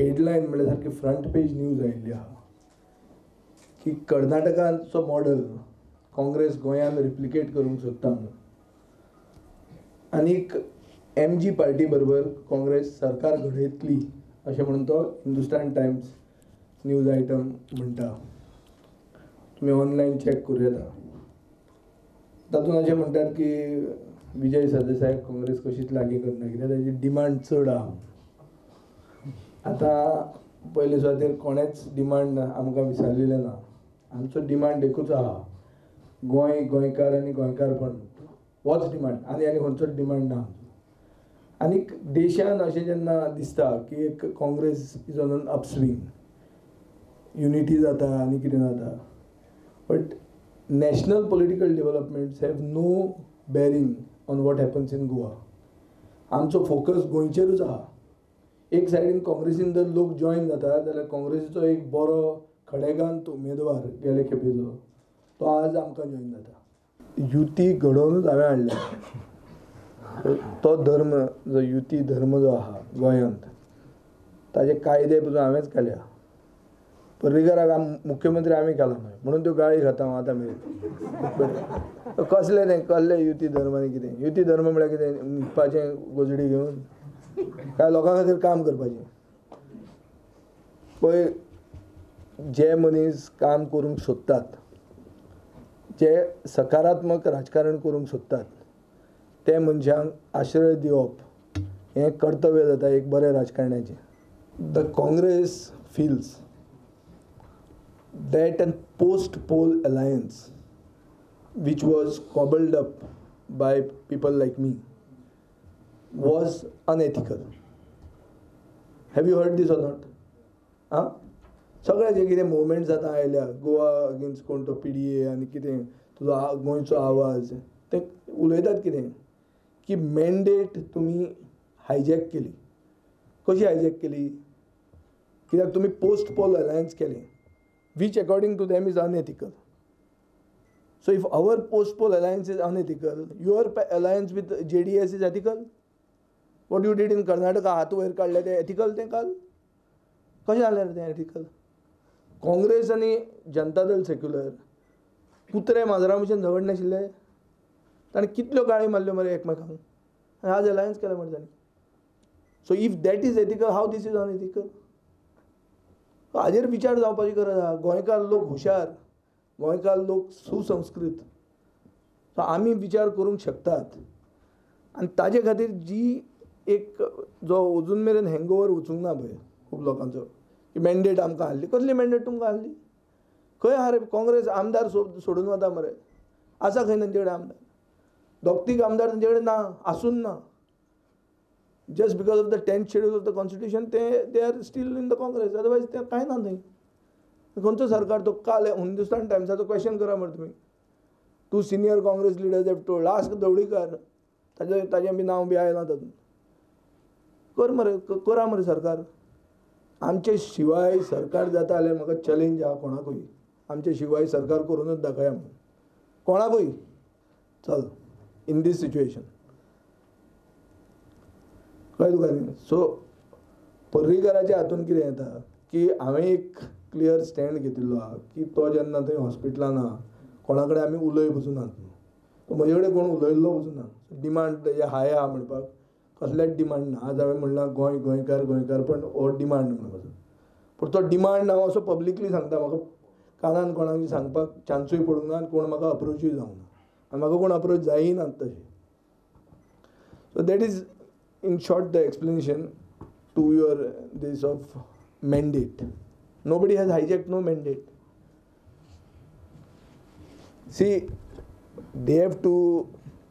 Headline म्हळ्यार सारकी front पेज news आयिल्ली आहा की कर्नाटकाचो मॉडल काँग्रेस गोंयांत रिप्लिकेट करूंक सोदता म्हणून, आनीक एम जी पार्टी बरोबर काँग्रेस सरकार घडयतली अशें म्हणून तो हिंदुस्तान टायम्स न्यूज आयटम म्हणटा. तुमी ऑनलायन चॅक करूं येता. तातूंत अशें म्हणटात की विजय सरदेसाय काँग्रेस कशीच लागीं करना कित्याक ताची डिमांड चड आहा. आतां पयले सुवातेर कोणेंच डिमांड आमकां विचारलेलें ना. आमचो डिमांड एकूच आहा, गोंय, गोंयकार आनी गोंयकारपण, होच डिमांड. आनी आनी खंयचोच डिमांड ना आमचो. आनीक देशान अशें जेन्ना दिसता की एक Congress is on an upswing, unity जाता आनी कितें जाता, but national political developments have no bearing on what happens in Goa. आमचो फोकस गोंयचेरूच आहा. एक सायडीन काँग्रेसीन जर लोक जॉयन जाता जाल्यार काँग्रेसीचो एक बरो खडेगांत उमेदवार गेले खेपेचो तो आज आमकां जॉयन जाता. युती घडोवनूच हांवें हाडल्या. तो धर्म जो युती धर्म जो आहा गोंयांत ताजे कायदे पसून हांवेंच केल्या. पर्रीकराक मुख्यमंत्री आमी केला म्हणून त्यो गाळी खाता हांव आतां मेरेन. कसलें तें कसलें युती धर्म आनी कितें? युती धर्म म्हळ्यार कितें, न्हिदपाचें गोजडी घेवन काय लोकां खातीर काम करपाचें? पळय, जे मनीस काम करूंक सोदतात, जे सकारात्मक राजकारण करूंक सोदतात, ते मनशांक आश्रय दिवप हें कर्तव्य जाता एक बरें राजकारण्याचें. The Congress feels that an post poll alliance which was cobbled up by people like me was unethical. Have you heard this or not? आं, सगळे जे कितें मुवमेंट्स आतां आयल्या, गोवा अगेन्स्ट कोण तो PDA आनी कितें तुजो गोंयचो आवाज, ते उलयतात कितें की मॅन्डेट तुमी हायजॅक केली. कशी हायजॅक केली? कित्याक तुमी पोस्ट पोल अलायन्स केलें, which according to them is unethical. So if our post poll alliance is unethical, your alliance with JDS is ethical? What you did in Karnataka, हात वयर काडले ते एथिकल? तें काल कशें जालें तें एथिकल? काँग्रेस आनी जनता दल सेक्युलर कुत्रे माजरा भशेन झगडनाशिल्ले? ताणें कितल्यो गाळी मारल्यो मरे एकमेकांक, आनी आज अलायन्स केलें मरे ताणें. So if that is ethical, how this is unethical? हाजेर विचार जावपाची गरज आहा. गोंयकार लोक हुशार, गोंयकार लोक सुसंस्कृत, सो आमी विचार करूंक शकतात. आनी ताजे खातीर जी एक जो अजून मेरेन हँगओवर वचूंक ना पळय खूब लोकांचो की मॅन्डेट आमकां हाडली. कसली मॅन्डेट तुमकां हाडली? खंय आहा रे काँग्रेस आमदार सोडून वता मरे, आसा खंय तांचे कडेन आमदार? दोग तीग आमदार तांचे कडेन ना, आसून ना. Just because of the 10th schedule of the constitution they are still in the Congress, otherwise ते कांय ना थंय. खंयचो सरकार तो? काल हिंदुस्तान टायम्साचो क्वेश्चन करा मरे तुमी. 2 senior Congress leaders have told, ask Dhavalikar, ताजें बी नांव बी आयलां तातूंत. कर मरे, करा मरे सरकार. आमचे शिवाय सरकार जाता जाल्यार म्हाका चॅलेंज आहा कोणाकूय, आमचे शिवाय सरकार करूनच दाखया म्हणून कोणाकूय. चल, इन these situation कळ्ळें तुका न्ही? सो पर्रीकराच्या हातून कितें येता की हांवें एक क्लियर स्टँड घेतिल्लो आहा की तो जेन्ना थंय हॉस्पिटलान आहा कोणा कडेन आमी उलय पसून नात, तो म्हजे कडेन कोण उलयल्लो पसून ना. डिमांड तेजे हाय आहा म्हणपाक कसलेच डिमांड ना. आज हांवें म्हणलां गोंय, गोंयकार, गोंयकारपण हो डिमांड म्हणपाचो, पूण तो डिमांड हांव असो पब्लिकली सांगता, म्हाका कानान कोणाक सांगपाक चान्सूय पडूंक ना आनी कोण म्हाका अप्रोचूय जावंक ना आनी म्हाका कोण अप्रोच जायना तशें. So that is in short the explanation to your this of mandate. Nobody has hijacked no mandate. See, they have to,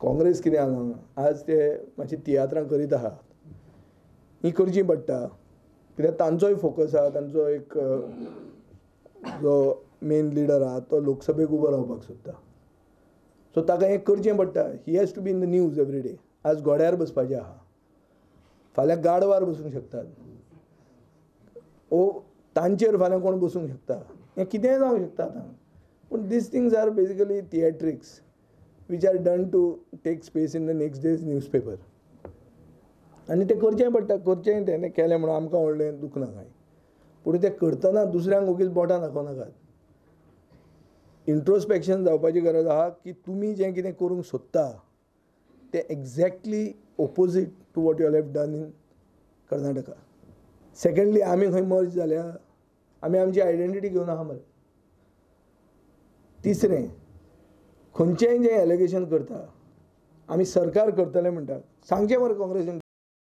Congress कितें आहा आज ते मातशी तियात्रां करीत आहात, ही करची पडटा कित्याक तांचोय फोकस आहा, तांचो एक जो मेन लिडर आहा तो लोकसभेक उबो रावपाक सोदता, सो ताका हें करचें पडटा. He has to be in the news every day. आज घोड्यार बसपाचें आहा, फाल्यां गाडवार बसूंक शकतात, ओ तांचेर फाल्यां कोण बसूंक शकता, हें कितेंय जावंक शकता आतां. पूण these things are basically theatrics which are done to take space in the next day's newspaper. आनी तें करचें पडटा, करचेंय तें केलें म्हणून आमकां व्हडलें दूख ना कांय. पूण तें करतना दुसऱ्यांक ओगीच बोटां दाखोवं नाकात. इंट्रोस्पेक्शन जावपाची गरज आहा की तुमी जें कितें करूंक सोदता तें exactly opposite to what you have done in Karnataka. Secondly, आमी खंय मर्ज जाल्या? आमी आमची आयडेंटिटी घेवन आहा मरे. तिसरें, खंयचेंय जें एलिगेशन करता, आमी सरकार करतले म्हणटा, सांगचें मरे काँग्रेसीन.